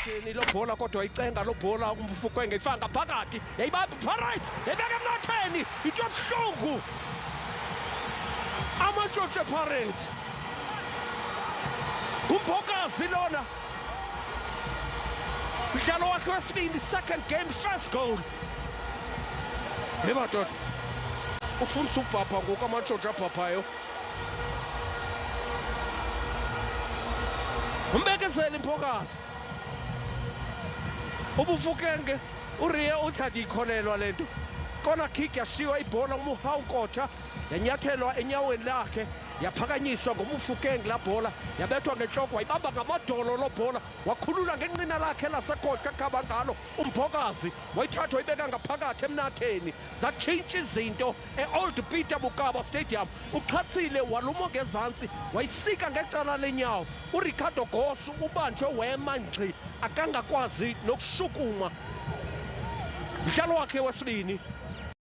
Lo bhola kodwa icenga lo bhola uMofokeng ifaka ngaphakathi, yayibamba Pirates, yayibeka emnatheni, into ebuhlungu. Amantshontsho Pirates. Ngumbokazi lona. Mdlalo wakhe wesibini, second game, first goal. Hey madoda. Ufundisa ukubhabha ngoku amantshontsho abhabhayo. Umbekezeli Mpokazi. Ubufukenge uRiye uthi andiyikholelwa le nto. Kona kick yashiywa ibhola uMuhau Nkotha yanyathelwa enyaweni lakhe yaphakanyiswa nguMufukeng la bhola yabethwa ngentloko wayibamba ngamadolo lo bhola wakhulula ngenqina lakhe lasekhohlo akhaba ngalo uMbokazi wayithatha wayibeka ngaphakathi emnatheni zatshintsha izinto e-Old Peter Mokaba Stadium. Uxhathile waluma ngezantsi wayisika ngecala lenyawo. URicardo Goss ubanjwe wema ngxi akangakwazi nokushukuma. Mdlalo wakhe wesibini.